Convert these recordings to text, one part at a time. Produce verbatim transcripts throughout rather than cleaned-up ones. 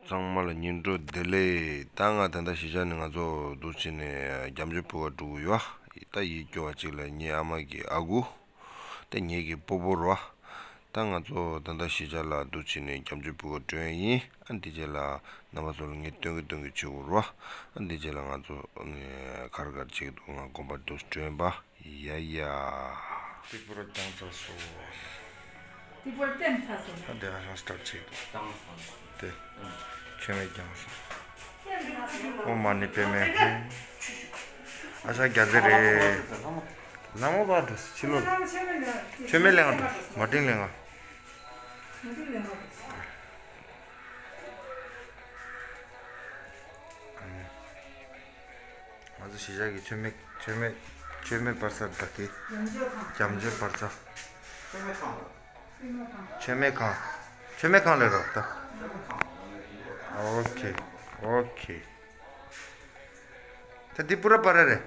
ཚང་མ་ལ་ཉིན་དྲོ་བདེ་ལེགས། ད་ང་ད་ལྟ་གཞིས་ཆགས་ནས་ང་ཚོ་འདུག་བྱས་ནས་རྒྱ་མཆོད་ཕུར་བ་འགྲོ་གི་ཡོད། ད་ཡིད་སྐྱོ་བ་གཅིག་ལ་ངའི་ཨ་མ་གི་ཨ་ཁུ། ད་ངེད་ཀྱི་སྤོ་བོ་རེད་བ། ད་ང་ཚོ་ད་ལྟ་གཞིས་ཆགས་ལ་འདུག་བྱས་ནས་རྒྱ་མཆོད་ཕུར་བ་འགྲོ་ཡ་ཡིན། ཨ་འདི་རྗེས་ལ་རྣམ་པ་ཚོ་ལ་ངས་སྟོན་གི་སྟོན་གི་བྱེད་དགོས་རེད་བ། ཨ་འདི་རྗེས་ལ་ང་ཚོ་ནས་ག་རེ་ག་རེ་བྱེད་ཀྱི་འདུག་ང་དགོན་པར་འདུག་འགྲོ་ཡིན་པ། ཡ་ཡ། ཏི་པུ་ར་བརྒྱངས་ཚར་སོང་། ཏི་པུ་ར་བརྟན་ཚར་སོང་། ད་དེ་ཧ་ཅང་སི་ཊར་ཊི་བྱེད་ཀྱི་འདུག་བཏང་སོང་། དེ། མཆོད་མེ་བརྒྱངས་སོང་། ཨོཾ་མ་ཎི་པདྨེ་ཧཱུྃ། ཨ་ཤ་རྒྱ་རྩེ་རེད། ལ་མོ་བར་འགྲོ་ཕྱི་ལོགས་ལ། མཆོད་མེ་ལེན་ག་འགྲོ། མ་ཏིང་ལེན་ག། ང་ཚོ་གཞིས་ཆགས་ཀྱི་མཆོད་མེ་མཆོད་མེ་མཆོད་མེ་སྤར་ས་ད་གི། རྒྱ་མཆོད་སྤར་ས། མཆོད་མེ་ཁང་། མཆོད་མེ་ཁང་ལས་རོགས་ད། ཨོ་ཁེ། ཨོ་ཁེ། ད་འདི་པུ་ར་པ་ར་རེད།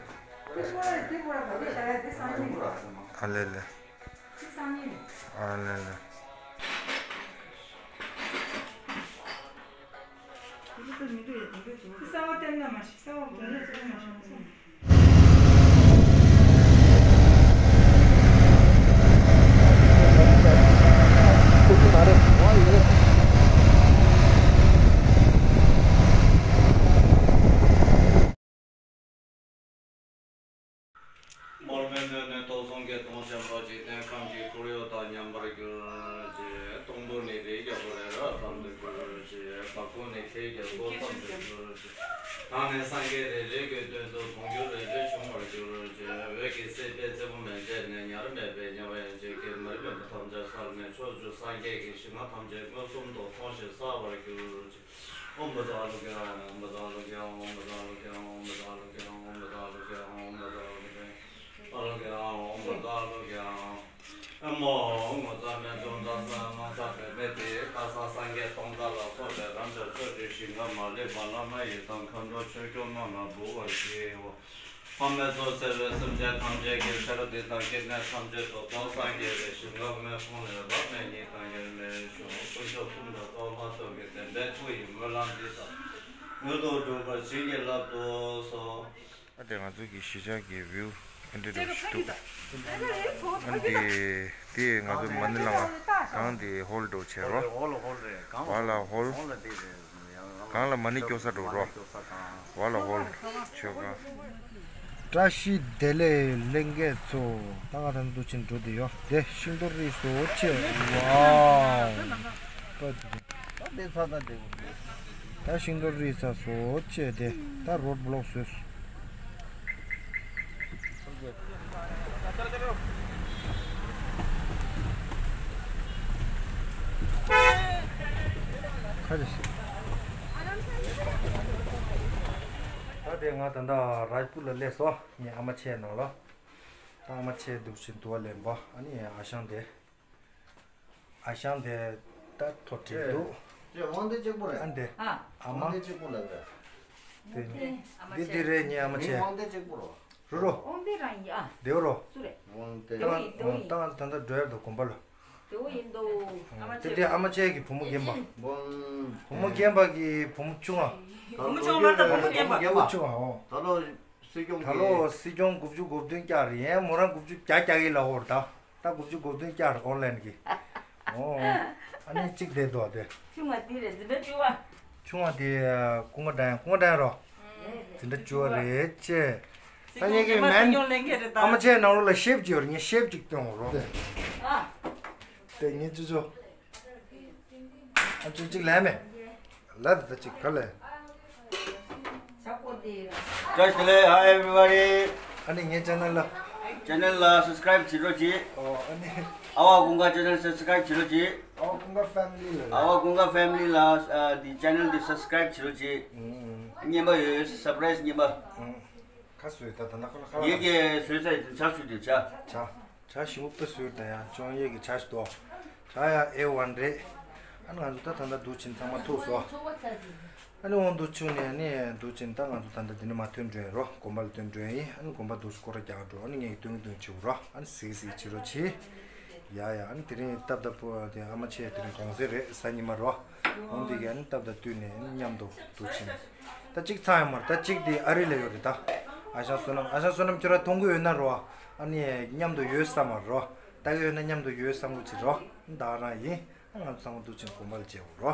ཨ་ལེ་ལེ། ཨ་ལེ་ལེ། མར་མེ་མེ་མེ་ཏོག་སོང་གེ་སྟོང་ཆེན་པོ་འཇིག་རྟེན་ཁམས་ཀྱི་ཁོར་ཡུག་དང་མཉམ་པར་གྱུར་ཅིག་སྟོང་ཕྲག་ནི་རིའི་རྒྱལ་པོ་རེ་རེ་ཙམ་དུ་གྱུར་ཅིག་བ་ཀུན་ནི་ཁྱེད་ཀྱི་སྒོ་ཙམ་དུ་གྱུར་ཅིག་དང་ནི་སངས་རྒྱས་རེ་རེ་གི་དོན་དུ་དུང་ཕྱུར་རེ་རེ་བྱུང་བར་གྱུར་ཅིག་འོད་ཀྱི་སྲིད་པའི་རྩེ་མོ་མན་ཆད་ནས་ཉར་མེད་པའི་དམྱལ་བ་ཡན་ཆད་ཀྱི་མ་རིག་པའི་མུ་ཐམས་ཅད་སེལ་ནས་ཕྱོགས་བཅུ་སངས་རྒྱས་ཀྱི་ཞིང་ཁམས་ཐམས་ཅད་མངོན་སུམ་དུ་མཐོང་ཞིང་གསལ་བར་གྱུར་ཅིག་ཨོཾ་བཛྲ་ཨ་ལོ་ཀྱ་ཨོཾ་བཛྲ་ཨ་ལོ་ཀྱ་ཨོཾ་བཛྲ་ཨ་ལོ་ཀྱ་ཨོཾ་བཛྲ་ཨ་ལོ་ཀྱ་ཨོཾ་བཛྲ་ཨ་ལོ་ཀྱ་ཨོཾ་བཛྲ་ཨ་ལོ་ཀྱ་ཨོཾ་བཛྲ་ཨ་ལོ་ཀྱ་ཨོཾ་བཛྲ་ཨ་ལོ་ཀྱ་ཨོཾ། ཨེ་མ་ཧོ། ངོ་མཚར་རྨད་བྱུང་དག་ས་སྣང་ས་པདྨའི་དེ། དག་ས་སངས་རྒྱས་སྟོང་དག་ལ་སོགས་པའི་རབ་འབྱམས་ཕྱོགས་བཅུའི་ཞིང་ཁམས་མ་ལུས་པ་བླ་མ་ཡི་དམ་མཁའ་འགྲོ་ཆོས་སྐྱོང་རྣམས་ལ་འབུལ་བར་བགྱིའོ། དཔག་མེད་ཚོགས་བརྩེ་བས་སེམས་ཅན་ཐམས་ཅད་ཀྱི་ཚེ་རབས་འདི་དང་སྐྱེ་གནས་ཐམས་ཅད་དུ་ཏོག་སངས་རྒྱས་པའི་ཞིང་ཁམས་མེ་ཕུང་ནས་རབ་གནས་ཉིད་དང་དབྱེར་མེད་ཤོག་དཀོན་མཆོག་གསུམ་དང་རྩ་བ་ལྷ་ཚོགས་ཀྱི་བདེན་པའི་མཐུ་ཡིས་སྨོན་ལམ་འདི་དག་མྱུར་དུ་འགྲུབ་པར་བྱིན་གྱིས་བརླབ་ཏུ་གསོལ། ཨ་དེ་ང་ཚོ་གི་གཞིས་ཆགས་ཀྱི་བིའུ་ཨེ་འདྲ་འདྲ་ཞིག་འདུག་ཨ་འདི་དེ་ང་ཚོ་མ་ཎི་བླ་མ་གང་དེ་ཧོལ་འགྲོ་བྱས་རོ། ཧོལ་ཧོལ་རེད། གང་བ་ལ་ཧོལ། གང་ལ་དེ་རེད། གང་ལ་མ་ཎི་སྐྱོར་ས་འགྲོ་རོ། བ་ལ་ཧོལ། ཆོས་ཁང་། བཀྲ་ཤིས་བདེ་ལེགས་ལྷན་རྒྱས་ཚོ། ད་ང་ད་འདུག་ཕྱིན་འགྲོ་བསྡད་ཡོད། དེ་ཤིང་རྡོར་རིས་སུ་ཆེ། ཝའོ། ད་དེ་ཚ་ད་དེ་ད་ཤིང་རྡོར་རིས་ས་སུ་ཆེ་དེ་ད་རོཌ་བློག་བཟོས། ཁ་རེ་ཞིག་ད་དེ་ང་ད་ལྟ་རཱཇ་པུར་ལ་སླེབས་སོང་། ངའི་ཨ་མ་ཆེ་ནང་ལ། ད་ཨ་མ་ཆེ་འདུག་ཕྱིན་དུ་བ་ལེན་པ། ཨ་ནི་ཨ་ཞང་དེ། ཨ་ཞང་དེ་ད་ཐོ་བྲིས་འདུག་ཅེ་དབང་འདི་གཅིག་པོ་རེད། ཨ་འདི། ཨ་ཨ་མ། དབང་འདི་གཅིག་པོ་ལབ་རེད། དེ་འདི་འདི་རེད། ངའི་ཨ་མ་མིང་ཆེ། དབང་འདི་གཅིག་པོ་རོ། རོ་རོ། དབང་འདི་རང་ཡིན་ཨ། དེའོ་རོ། སུ་རེད། དབང་འདི། ད་དེའོ་ཡིན་དེའོ་ཡིན། ད་ད་ད་འགྲོ་ཡ་འདུག་དགོན་པ་ལ། དེའོ་ཡིན་དོ། ཨ་མ་དེ་ཆེ། དེ་ཨ་མ་ཆེ་གི་བུ་མོ་རྒན་པ། དབང་། བུ་མོ་རྒན་པ་གི་བུ་མོ་ཆུང་བ། བུ་མོ་ཆུང་བ་དང་བུ་མོ་རྒན་པ། བུ་མོ་ཆུང་བ་ཨོ། ད་ལོ། སྲིད་སྐྱོང་ད་གི་ལོ་སྲིད་སྐྱོང་དགུ་བཅུ་གོ་བདུན་བསྐྱར་ཡན་མོ་རང་དགུ་བཅུ་གྱ་གྱ་གི་ལ་འོར་ད། ད་དགུ་བཅུ་གོ་བདུན་བསྐྱར་ཨོན་ལན་གི། ཨོ། ཨ་ནི་གཅིག་དེ་དོ་དེ། ཆུང་བ་དེ་རེད་འཛིན་པའི་སྤྲུལ་བ། ཆུང་བ་དེ་ཀུན་དགའ་དྲན་ཀུན་དགའ་དྲན་རོ། འཛིན་གྲྭ་བཅུ་བ་རེད་ཅེ། ད་ངེད་ཀྱི་མན། སྲིད་སྐྱོང་ལེན་མཁན་རེད་ད། ཨ་མ་ཆེ་ནང་ལོགས་ལ་ཤེབ་ཅིག་ཡོད་རེད། ངས་ཤེབ་ཅིག་སྟོན་འོང་རོ། ཨ། དེ་ངས་ཅི་ཅོ། ཨ་ཅོ་གཅིག་ལས་མེད། ལ་དེ་ད་གཅིག་ག་ལས། བཀྲ་ཤིས་བདེ་ལེགས། Hi everybody. ཨ་ནི་ངའི་ཆེ་ནལ་ལ། ཆེ་ནལ་ལ་སབ་སི་ཀ་རའིབ་བྱེད་རོགས་གྱིས། ཨོ་ཨ་ནི། ཨ་བ་ཀུན་དགའ་ཆེ་ནལ་སབ་སི་ཀ་རའིབ་བྱེད་རོགས་གྱིས། ཨ་བ་ཀུན་དགའ་ཕེ་མི་ལི་ལ། ཨ་བ་ཀུན་དགའ་ཕེ་མི་ལི་ལ་ཨ་འདི་ཆེ་ནལ་འདི་སབ་སི་ཀ་རའིབ་བྱེད་རོགས་གྱིས། ཨུ། རྔན་པ་ཡོད། སར་པ་རའི་སི་རྔན་པ། ཨུ། ཁ་སོས་ད་ད་ན་ཁོ་ན་ཁ་ལ། ངེད་ཀྱིས་སོས་ཚ་ཡི་ཆ་ཞུ་དུས་ཆ། ཆ། ཆ་ཞིམ་པོ་དཔེ་སོས་ད་ཡ་ཅོང་ཡེ་གི་ཆ་ཞུ་དོ། ཆ་ཡ་ཨེ་ཝན་རེད། ཨ་ནི་ང་ཚོ་ད་ད་ད་འདུག་ཕྱིན་ཚང་མ་ཐུག་སོ། ཨ་ནི་འོང་འདུག་ཆུ་ནས་ཨ་ནི་འདུག་ཕྱིན་ད་ང་ཚོ་ད་ད་འདི་ནས་མ་ཐོན་འགྲོ་ཡིན་རོ། དགོན་པ་ལ་ཐོན་འགྲོ་ཡིན། ཨ་ནི་དགོན་པ་འདུག་སྐོར་ར་རྒྱག་འགྲོ། ཨ་ནི་ངས་སྟོན་གི་སྟོན་བྱེད་འོ་རོ། ཨ་ནི་གཟིགས་གཟིགས་བྱེད་རོ་བྱེད། ཡ་ཡ། ཨ་ནི་དེ་རིང་སྟབས་དང་པོ་དེ་ཨ་མ་ཆེ་དེ་རིང་གུང་སེང་རེད། གཟའ་ཉི་མ་རོ། འོན་ཏེ་གི་ཨ་ནི་སྟབས་དང་བསྟུན་ནས་མཉམ་དུ་འདུག་ཕྱིན། ད་གཅིག་ཚར་ཡོད་མ་རེད། ད་གཅིག་དེ་ཨ་རི་ལ་ཡོད་རེད། ད་ཨ་ཞང་བསོད་ནམས། ཨ་ཞང་བསོད་ནམས་ཁྱོད་རང་མཐོང་གི་ཡོད་ན་རོ། ཨ་ནི་མཉམ་དུ་ཡོད་བསམ་མ་རོ། ལྟ་གི་ཡོད་ན་མཉམ་དུ་ཡོད་བསམ་གི་ཅིག་རོ། ད་རང་ཡིན། ང་ཚོ་ཚང་མ་འདུག་ཕྱིན་དགོན་པ་ལ་མཇལ་འོང་རོ།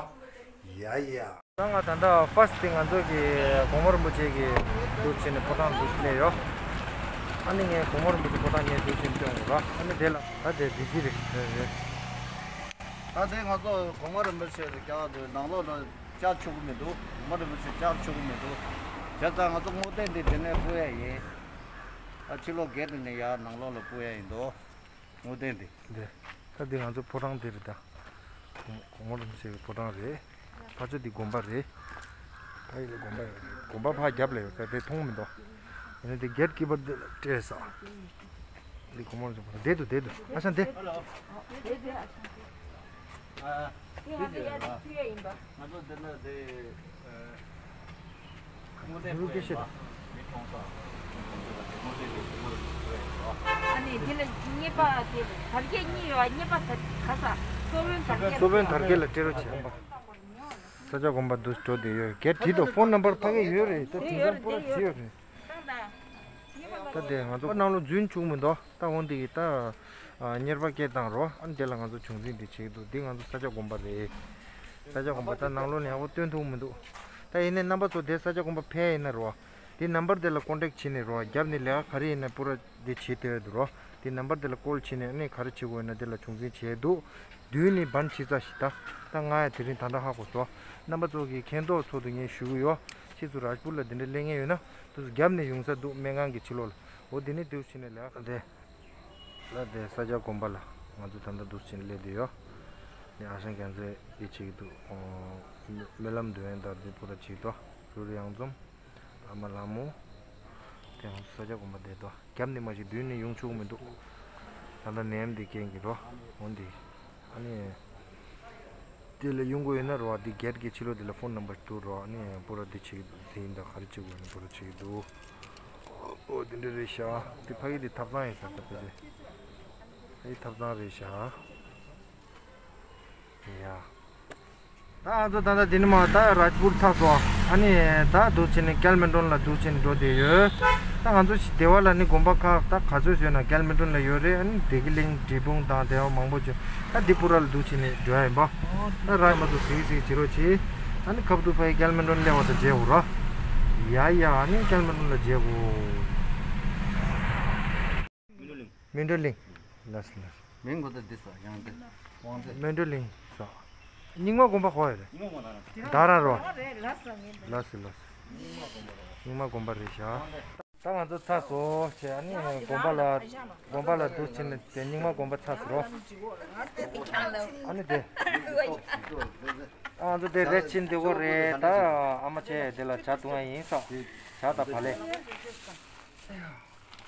ཡ་ཡ། ད་ང་ད་ལྟ་ཕར་སི་ཊི་ང་ཚོ་གི་གོང་མ་རིན་པོ་ཆེ་གི་འདུག་ཕྱིན་ནས་ཕོ་བྲང་འདུག་སླེབས་ཡོད། ཨ་ནི་ངས་གོང་མ་རིན་པོ་ཆེ་ཕོ་བྲང་ངས་འདུག་ཕྱིན་སྟོན་འོང་རོ། ཨ་ནི་དེ་ལ་ད་དེ་བི་ཟི་རེད། རེད་རེད། ད་དེ་ང་ཚོ་གོང་མ་རིན་པོ་ཆེ་ལ་རྒྱག་འདུག་ནང་ལོགས་ལ་བཅར་ཆོག་གི་མི་འདུག་གོང་མ་རིན་པོ་ཆེ་བཅར་ཆོག་གི་མི་འདུག་བྱས་ཙང་ང་ཚོ་བསྔོ་རྟེན་འདི་དེ་ནས་སྤོ་ཡ་ཡིན། ད་ཕྱི་ལོགས་གེ་ཊི་ནས་ཡར་ནང་ལོགས་ལ་སྤོ་ཡ་ཡིན་འདུག་བསྔོ་རྟེན་འདི། འདི། ད་འདི་ང་ཚོ་ཕོ་བྲང་འདི་རེད་ད། གོང་མ་རིན་པོ་ཆེ་གི་ཕོ་བྲང་རེད། ཕར་ཕྱོགས་འདི་དགོན་པ་རེད། ཕ་ཡི་ལ་དགོན་པ་ཡོད་རེད། དགོན་པ་ཕར་རྒྱབ་ལ་ཡོད། ད་དེ་མཐོང་མི་འདུག་ཨ་ནི་འདི་གེ་ཊི་ཀི་པར་འདི་ལ་སྤྲད་ས། འདི་གོང་མ་རིན་པོ་ཆེ་ཕོ་བྲང་བསྡད་འདུག་བསྡད་འདུག་ཨ་ཞང་བསྡད། ཨ། དེ་ང་ཚོ་ཡར་ཅིག་ཕུལ་ཡ་ཡིན་པ། ང་ཚོ་འདི་ན་དེ། ཨ། དངོས་གནས་སྤོ་ཡ་ཡིན་པ། མི་གྲོངས་ས། དངོས་གནས་དེ་དངོས་གནས་དེ་དངོས་གནས་སྤོ་ཡ་ཡིན་པ། ཨ་ནི་དེ་ལ་གཉེར་པ་དེ་དར་རྒྱས་གཉིས་ཡོད། གཉེར་པ་དར་ག་ས། སོ་བོན་དར་རྒྱས་ལ། སོ་བོན་དར་རྒྱས་ལ་སྤྲད་རོགས་བྱེད་ཨ་མ། ས་སྐྱ་དགོན་པ་འདུག་འགྲོ་བསྡད་ཡོད། གེ་ཊི་དེ་དང་ཕོན་ནམ་བར་ཕ་གི་ཡོད་རེད། ད་དེང་སང་པོ་ར་བྱེད་ཡོད་རེད། ད་དེ་ང་ཚོ་ནང་ལོགས་འཛུལ་བཅུག་མི་འདུག་ད་འོན་ཏེ་གི་ད་གཉེར་པ་སྐད་བཏང་རོགས། ཨ་ནི་དེ་ལ་ང་ཚོ་བྱུང་འཛིན་དེ་བྱེད་ཀྱི་འདུག་འདི་ང་ཚོ་ས་སྐྱ་དགོན་པ་རེད། ས་སྐྱ་དགོན་པ་ད་ནང་ལོགས་ནས་ཡག་པོ་སྟོན་ཐུབ་མི་འདུག་ད་ཡིན་ནའི་རྣམ་པ་ཚོ་དེ་ས་སྐྱ་དགོན་པ་ཕེབས་ཡིན་ན་རོགས། དེ་ནམ་བར་དེ་ལ་ཀོན་ཊེག་བྱས་ནས་རོགས། རྒྱབ་ནས་ལས་ཀ་ག་རེ་ཡིན་ན་པུ་ར་དེ་བྱེད་ཐུབ་ཡོད་འདུག་རོགས། དེ་ནམ་བར་དེ་ལ་ཀོལ་བྱས་ནས་ཨ་ནི་ག་རེ་བྱེད་དགོས་ཡིན་ན་དེ་ལ་བྱུང་འཛིན་བྱས་འདུག་མདུན་ནས་བན་ཆི་ཙ་ཞིག་ད། ད་ང་ཡང་དེ་རིང་ད་ལྟ་ཧ་གོ་སོང་། རྣམ་པ་ཚོ་གི་མཁྱེན་རྟོགས་ཚོགས་འདུ་ངས་ཞུ་གི་ཡོད། ཁྱེད་ཚོ་རཱཇ་པུར་ལ་དེ་འདྲ་སླེབས་མཁན་ཡོད་ན་དུ་རྒྱབ་ནས་ཡོང་ས་འདུག་སྨན་ཁང་གི་ཕྱི་ལོགས་ལ། འོ་དེ་ནས་དུ་ཕྱིན་ནས་ལས་ཀ་དེ། ལ་དེ་ས་སྐྱ་དགོན་པ་ལ་ང་ཚོ་ད་ལྟ་འདུག་ཕྱིན་སླེབས་བསྡད་ཡོད། ནས་ཨ་ཞང་རྒྱལ་མཚན་དེ་བྱེད་ཀྱི་འདུག་སྨོན་ལམ་འདོན་ཡས་དང་དེ་པོ་ད་བྱེད་དོ། རུ་རུ་གཡང་འཛོམས། ཨ་མ་ལགས་མོ། དེ་ཡང་ས་སྐྱ་དགོན་པ་བསྡད་དོ། རྒྱབ་ནས་མ་ཞིག་མདུན་ནས་ཡོང་ཆོག་མི་འདུག་ད་ལྟ་ནད་ཡམས་འདི་རྐྱེན་གྱིས་རོ། འོན་ཏེ། ཨ་ནི། དེ་ལ་ཡོང་དགོས་ཡོད་ན་རོ། འདི་གེ་ཊི་གི་ཕྱི་ལོགས་དེ་ལ་ཕོན་ནམ་བར་འདུག་རོ། ཨ་ནི་པོ་ར་འདི་བྱེད་ཀྱི་འདུག་ཟིན་ད་ག་རེ་བྱེད་དགོས་ན་པོ་ར་བྱེད་ཀྱི་འདུག་ཨོ་དེ་འདྲ་རེད་ཤག་འདི་ཕ་གི་འདི་ཐབ་ཚང་ཡིན་ས་ད་ཕ་གི། ཨ་ཡི་ཐབ་ཚང་རེད་ཤག་ཡ། ད་ང་ཚོ་ད་ལྟ་འདི་ནས་མར་ད་རཱཇ་པུར་ཚར་སོང་། ཨ་ནི་ད་འདུག་ཕྱིན་ནས་ཀལ་མན་ཌོན་ལ་འདུག་ཕྱིན་འགྲོ་བསྡད་ཡོད། ད་ང་ཚོ་ཞིག་སྡེ་བ་ལ་ནི་དགོན་པ་ཁག་ད་ག་ཚོད་ཡོད་ན་ཀལ་མན་ཌོན་ལ་ཡོད་རེད། ཨ་ནི་བདེ་སྐྱིད་གླིང་འབྲས་སྤུངས་དང་སྡེ་བ་མང་པོ་བྱོས། ད་འདི་པུ་ར་ལ་འདུག་ཕྱིན་ནས་འགྲོ་ཡ་ཡིན་པ། ད་རཱཇ་མ་ཚོ་གཟིགས་གཟིགས་བྱེད་རོགས་གྱིས། ཨ་ནི་ཁ་བསྡུ་ཕ་གི་ཀལ་མན་ཌོན་སླེབས་པ་དང་མཇལ་འོ་ར། ཡ་ཡ། ཨ་ནི་ཀལ་མན་ཌོན་ལ་མཇལ་གོ། སྨིན་གྲོལ་གླིང་། ལགས་སོ་ལགས་སོ། མིང་གོ་ད་འདི་ས་ཡང་འདི། དབང་འདི། སྨིན་གྲོལ་གླིང་ས། རྙིང་མ་དགོན་པ་གོ་ཡ་རེད། རྙིང་མ་དགོན་པ་རེད། ད་ར་རོ། ལགས་སོ་ལགས་སོ། རྙིང་མ་དགོན་པ་རེད་ཤག་ད་ང་ཚོ་ཚར་སོང་བྱས། ཨ་ནི་དགོན་པ་ལ། དགོན་པ་ལ་འདུག་ཕྱིན་ནས་དེ་རྙིང་མ་དགོན་པ་ཚར་སོང་རོ། ཨ་ནི་དེ། ཨ་ང་ཚོ་དེ་རེ་ཕྱིན་འདི་གོ་རེད། ད་ཨ་མ་ཆེ་དེ་ལ་ཇ་བཏུང་ཡ་ཡིན་ས། ཇ་དང་བག་ལེབ།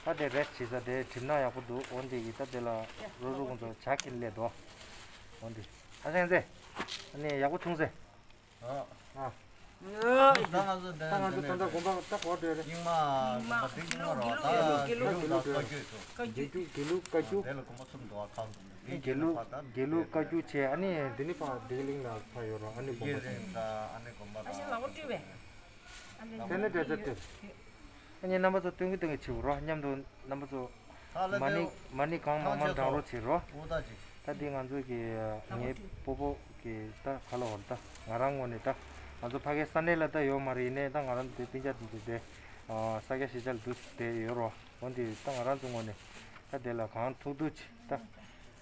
ད་དེ་རེ་བྱེད་ས་དེ་གྲིབ་ནག་ཡག་པོ་འདུག་འོན་ཏེ་ཡི་ད་དེ་ལ་རོ་རུ་ཁོང་ཚོ་ཇ་ཁྱེར་སླེབས་འདུག་འོན་ཏེ། ཨ་སེང་ཟེ། ཨ་ནི་ཡག་པོ་བྱུང་ཟེ། ཨ། ཨ། ད་ང་ཚོ་འདི་ད་ང་ཚོ་ད་ལྟ་དགོན་པ་ད་གོ་འདྲ་རེད། རྙིང་མ་དགོན་པ་འདི་རྙིང་མ་རོ། ད་དགེ་ལུགས་དགེ་ལུགས་བཀའ་བརྒྱུད་དགེ་ལུགས་བཀའ་བརྒྱུད། དེ་ལ་དགོན་པ་གསུམ་འདུག་ཨ་ཁམས་དགེ་ལུགས་དགེ་ལུགས་བཀའ་བརྒྱུད་བྱས། ཨ་ནི་འདི་ནི་ཕ་བདེ་སྐྱིད་གླིང་ལ་ཕ་ཡོད་རོ། ཨ་ནི་དགོན་པ་གསུམ། དེ་ནི་བསྡད་ས་དེ། ཨ་ནི་རྣམ་པ་ཚོ་སྟོན་གི་སྟོན་གི་བྱེད་དགོས་རོ། མཉམ་དུ་རྣམ་པ་ཚོ། མ་ཎི་མ་ཎི་གང་མང་མང་བགྲང་རོགས་བྱེད་རོ། ད་འདི་ང་ཚོ་གི་ངའི་སྤོ་སྤོ་གི་ད་ག་ལ་བར་ད་ང་རང་ངོས་ནས་ད་ང་ཚོ་ཕ་གའི་ས་གནས་ལ་ད་ཡོད་མ་རེད། ཡིན་ནའི་ད་ང་རང་འདི་སྤུན་ཀྱག་འདི་འདི་ས་སྐྱ་གཞིས་ཆགས་ལ་འདུག་བསྡད་ཡོད་རོ། འོན་ཏེ་ད་ང་རང་ཚོ་ངོས་ནས་ད་དེ་ལ་གང་ཐུབ་ཐུབ་ཅིག་ད།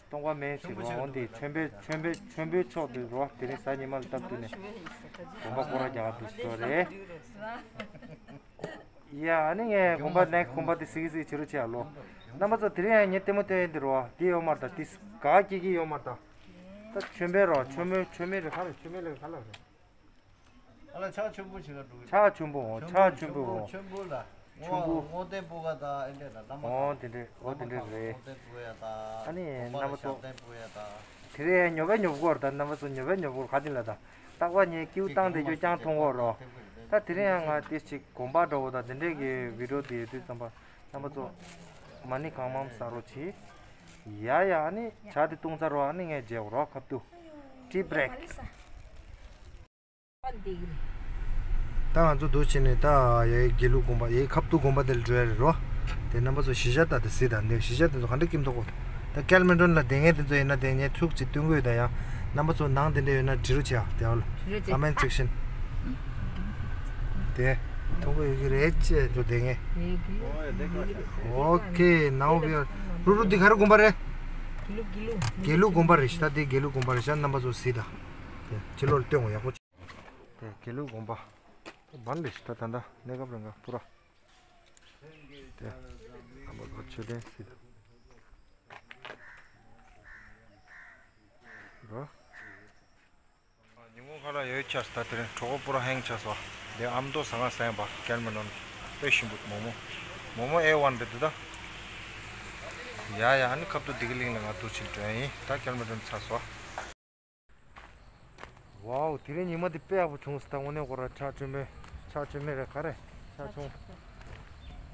གཏོང་བ་མེད་ཞིག་རོ། འོན་ཏེ་ཆོས་འཕེལ་ཆོས་འཕེལ་ཆོས་འཕེལ་མཆོག་འདུག་རོ། དེ་རིང་གཟའ་ཉི་མ་ལ་སྟབས་བསྟུན་ནས་དགོན་པ་སྐོར་ར་རྒྱག་འདུག་ཞུ་རེད། ཡ་ཨ་ནི་ངས་དགོན་པ་ནེག་དགོན་པ་དེ་གཟིགས་གཟིགས་བྱེད་རོགས་བྱེད་ཨ་ལོ། རྣམ་པ་ཚོ་དེ་རིང་ཡང་ངས་ལྟད་མོ་སྟོན་ཡིན་འདི་རོ། དེ་ཡོད་མ་རེད་ད། དེ་ག་སྐྱེ་གི་ཡོད་མ་རེད་ད། ད་ཆོས་འཕེལ་རོ། ཆོས་འཕེལ་ཆོས་འཕེལ་རེད། ག་རེ་ཆོས་འཕེལ་རེད། ག་ལ་རེད། ཨ་ལ་ཕྱག་མཆོད་འབུལ་བྱེད་ག་འགྲོ་གི། ཕྱག་མཆོད་འབུལ་འོང་། ཕྱག་མཆོད་འབུལ་འོང་། མཆོད་འབུལ་ལ། མཆོད་འབུལ། བསྔོ་རྟེན་སྤོ་ག་དང་ཨེ་འདྲས་ལ་བླ་མ། འོ་དེ་འདྲས། འོ་དེ་འདྲས་རེད། བསྔོ་རྟེན་སྤོ་ཡ་དང་། ཨ་ནི་རྣམ་པ་ཚོ། ཞབས་བརྟན་སྤོ་ཡ་དང་། དེ་རེད། ཉོབ་པ་ཉོབ་གོ་ར་ད། རྣམ་པ་ཚོ་ཉོབ་པ་ཉོབ་གོ་ག་དེ་ལ་ད། རྟག་པ་ངས་ཀིའུ་བཏང་དེ་ཁྱོད་ཀྱང་མཐོང་གོ་རོ། ད་དེ་རིང་ཡང་ང་དེ་ཅིག་དགོན་པ་འདྲ་བོ་དང་དེ་འདྲས་ཀྱི་བི་ཌིའོ་དེ་ཡོད་དུས་ཙམ་པ་རྣམ་པ་ཚོ། མ་ཎི་གང་མང་བགྲང་རོགས་གྱིས། ཡ་ཡ། ཨ་ནི་ཇ་དེ་བཏུང་ཚར་བ། ཨ་ནི་ངས་བརྗེ་བ་རོགས། ཁབ་ཏུ་ཊི་བྷི་རེག་ད་ང་ཚོ་འདུག་བྱས་ནས་ད་ཡའི་དགེ་ལུགས་དགོན་པ། ཡའི་ཁབ་ཏུ་དགོན་པ་དེ་ལ་འགྲོ་ཡ་རེད་རོ། དེ་རྣམ་པ་ཚོ་གཞིས་ཆགས་ད་དེ་གཟིགས་དང་། འདི་གཞིས་ཆགས་དེ་ཚོ་ག་འདྲ་སྐྱིད་མདོག་གོ། ད་ཀལ་མན་ཌོན་ལ་བསྡད་མཁན་དེ་ཚོ་ཡིན་ན་དེ་ངས་ཚུགས་ཅིག་སྟོན་གི་ཡོད། ད་ཡང་རྣམ་པ་ཚོ་ནང་དེ་འདྲ་ཡོད་ན་འབྲི་རོགས་བྱེད་ཨ། དེ་ཨ་ལ་ཀོ་མེན་ཊི་སེག་ཤན་དེ་མཐོང་གི་ཡོད་ཀྱི་རེད། ཅེས་ཚོ་བསྡད་མཁན། ཨོ་ཁེ། ནའོ་ཝི་ཨར། རུ་རུ་འདི་ག་རེ་དགོན་པ་རེད། དགེ་ལུགས་དགོན་པ་རེད་ཤག་ད་དེ་དགེ་ལུགས་དགོན་པ་རེད་ཤག་རྣམ་པ་ཚོ་གཟིགས་དང་། དེ་ཕྱི་ལོགས་ལ་སྟོན་དགོས། ཡག་པོ་བྱས། དེ་དགེ་ལུགས་དགོན་པ། བན་རེད་ཤག་ད་ད་ལྟ་གནས་སྐབས་རིང་ག་པུ་ར། དེ་ཨ་མ་ག་མཆོད་རྟེན་གཟིགས་དང་། རོ། ཉིན་གུང་ཁ་ལག་ཡོད་ཆགས་སོང་། ད་དེ་རིང་གྲོད་ཁོག་པུ་ར་ཧེང་ཆགས་སོང་། དེ་ཨ་མདོ་ཟ་ཁང་ཟ་ཡིན་པ། ཀལ་མན་ཌོན་དཔེ་ཞིམ་པོ། མོག་མོག་མོག་མོག་ཨེ་ཝན་རེད་འདུག་ད། ཡ་ཡ། ཨ་ནི་ཁབ་ཏུ་བདེ་སྐྱིད་གླིང་ལ་ང་འདུག་ཕྱིན་འགྲོ་ཡ་ཡིན། ད་ཀལ་མན་ཌོན་ཚར་སོང་། ཝའོ། དེ་རིང་ཉི་མ་འདི་དཔེ་ཡག་པོ་བྱུང་སོང་། ད་དངོས་གནས་ཁོ་རང་ཆར་ཆུང་མེད། ཆར་ཆུང་མེད་རེད། ག་རེ་ཆར་ཆུང་།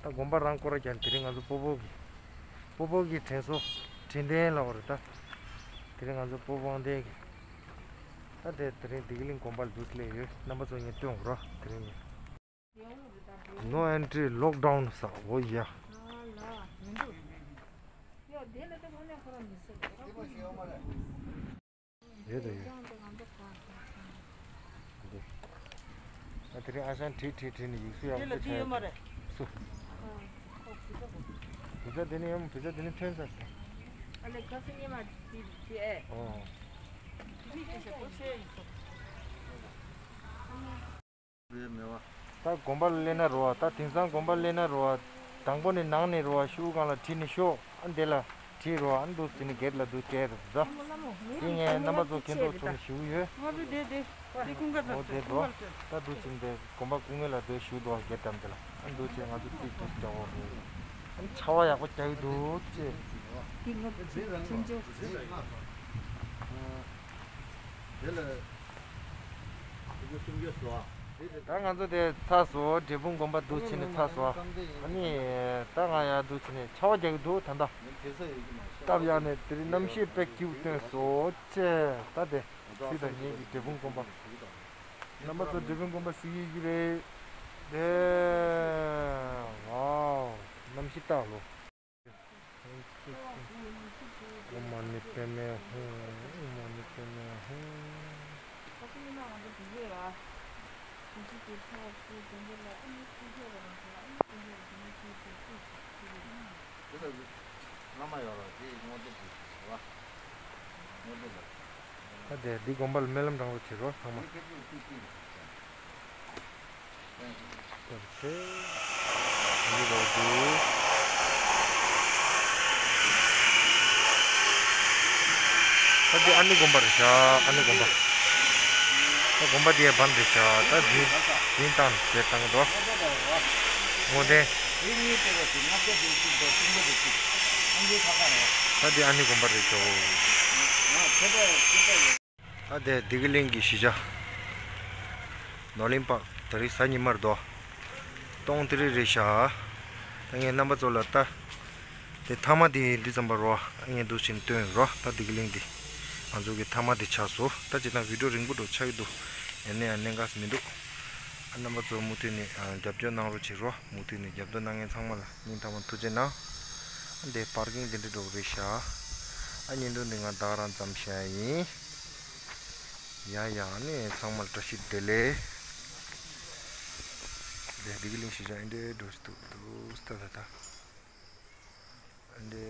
ད་དགོན་པ་རང་སྐོར་ར་རྒྱག་ནས། དེ་རིང་ང་ཚོ་སྤོ་བོ་གི། སྤོ་བོ་གི་དྲན་གསོ། དྲན་རྟེན་ལབ་པ་རེད་ད། དེ་རིང་ང་ཚོ་སྤོ་བོ་དབང་ལྡན་གི། ད་དེ་དེ་རིང་བདེ་སྐྱིད་གླིང་དགོན་པ་ལ་འདུག་སླེབས་ཡོད། རྣམ་པ་ཚོ་ངས་སྟོན་དགོས་ར། དེ་རིང་ངས། No entry, lockdown ཟེར། འོ་ཡ། ཡོད་དང་ཡོད། འདི། ཨ། དེ་རིང་ཨ་ཞང་བྲིས་བྲིས་བྲིས་ནས་ཡིག་གཟུགས་ཡག་པོ་ཆགས་ཡོད། སུ། བུ་ཚ་དེ་ནི་ཡོང་། བུ་ཚ་དེ་ནི་ཐོན་ཚར་སོང་། ཨ་ལེ། ཁ་སང་ཉི་མ་དེ་དེ་ཨེ། ཨོ། དེ་ནི་དེ་ཞག་པོ་ཆེ་ཡིན་སོང་། ད་དགོན་པ་ལ་སླེབས་ན་རེད་པ། ད་དེང་སང་དགོན་པ་ལ་སླེབས་ན་རེད་པ། དང་པོ་ནས་ནང་ནས་རེད་པ། ཤོག་གུ་སྒང་ལ་བྲིས་ནས་ཤོག་ཨ། འདི་ལ་བྲིས་རེད་པ། ཨ། འདུག་སེ་བྱས་ནས་གེ་ཊི་ལ་འདུག་བསྡད་རེད་ད། དེ་ངས་རྣམ་པ་ཚོ་མཁྱེན་རྟོགས་ཚོགས་ནས་ཞུ་གི་ཡོད། ང་ཚོ་བསྡད་དེ། དེ་ཀུན་དགའ། ཨོ། བསྡད་འགྲོ། ད་འདུག་སེ་བྱས་ནས་དགོན་པ་སྐུ་ངལ་ལ་སྡོད་ཞུ་འདུག་གེ་ཊི་འགྲམ་དེ་ལ། ཨ། འདུག་སེ་བྱས་ང་ཚོ་རྩིས་འདུག་རྒྱག་དགོས་རེད། ཨ། ཆར་པ་ཡག་པོ་རྒྱག་གི་འདུག་ཅེས། དེ་ང་ཚོ་ཁྱིམ་ཆུང་། དེ་ལ། ད་ང་ཚོ་དེ་ཚར་སོང་། འབྲས་སྤུངས་དགོན་པ་འདུག་སེ་བྱས་ནས་ཚར་སོང་། ཨ་ནི་ད་ང་ཡར་འདུག་སེ་བྱས་ནས་ཆར་པ་རྒྱག་གི་འདུག་ད་ལྟ་སྟབས་ཡག་ནས། དེ་རིང་གནམ་གཤིས་དཔེ་སྐྱིད་པོ་སྟོན་སོང་ཅེས། ད་དེ་གཟིགས་དང་། ངེད་ཀྱི་འབྲས་སྤུངས་དགོན་པ། རྣམ་པ་ཚོ་འབྲས་སྤུངས་དགོན་པ་གཟིགས་ཡོད་ཀྱི་རེད་དེ། ཝའོ། གནམ་གཤིས་ལྟ་ལོ། ཨོཾ་མ་ཎི་པདྨེ་ཧཱུྃ། ཨོཾ་མ་ཎི་པདྨེ་ཧཱུྃ། ད་དེ་འདི་དགོན་པ་ལ་སྨོན་ལམ་རང་རོགས་བྱེད་རོགས་ཚང་མ། ལྟར་ཆེ། འདི་རོགས་འདུག་ད་འདི་ཨ་ནི་དགོན་པ་རེད་ཤག་ཨ་ནི་དགོན་པ། ད་དགོན་པ་འདི་ཡ་བམ་རེད་ཤག་ད་འཛིན་འཛིན་བཏང་ཞེས་བཏང་གི་འདུག་བསྔོ་རྟེན། ད་འདི་ཨ་ནི་དགོན་པ་རེད་ཤག་ད་དེ་བདེ་སྐྱིད་གླིང་གི་གཞིས་ཆགས། ནོར་གླིང་པ། དེ་རིང་གཟའ་ཉི་མ་རེད་དོ། སྟོང་དེ་རིང་རེད་ཤག་ད་ངས་རྣམ་པ་ཚོ་ལ་ད། དེ་མཐའ་མ་དེ་འདི་ཙམ་པ་རོ། ཨ། ངས་འདུག་སེ་བྱས་ནས་སྟོན་རོ། ད་བདེ་སྐྱིད་གླིང་འདི་ང་ཚོ་གི་མཐའ་མ་དེ་ཆགས་སོང་། ད་ཅི་ད་བི་ཌིའོ་རིང་པོ་འགྲོ་ཆགས་ཀྱི་འདུག་ཡིན་ན་ཡང་གནད་འགག་མི་འདུག་ཨ། རྣམ་པ་ཚོ་མུ་མཐུད་ནས་ཨ་རྒྱབ་སྐྱོར་གནང་རོགས་བྱེད་རོ། མུ་མཐུད་ནས་རྒྱབ་སྐྱོར་གནང་མཁན་ཚང་མ་ལ་སྙིང་ཐག་པ་ནས་ཐུགས་རྗེ་གནང་། ཨ། འདི་པར་ཀིང་དེ་འདྲ་འདྲ་པོ་རེད་ཤག་ཨ། བརྙན་ཐུང་འདི་ང་ད་ག་རང་མཚམས་བཞག་ཡིན། ཡ་ཡ། ཨ་ནི་ཚང་མ་ལ་བཀྲ་ཤིས་བདེ་ལེགས། འདི་བདེ་སྐྱིད་གླིང་གཞིས་ཆགས་འདི་འདྲ་འདྲ་པོ་ཞིག་འདུག་འདུག་སྟེ་ད་ལྟ། འདི།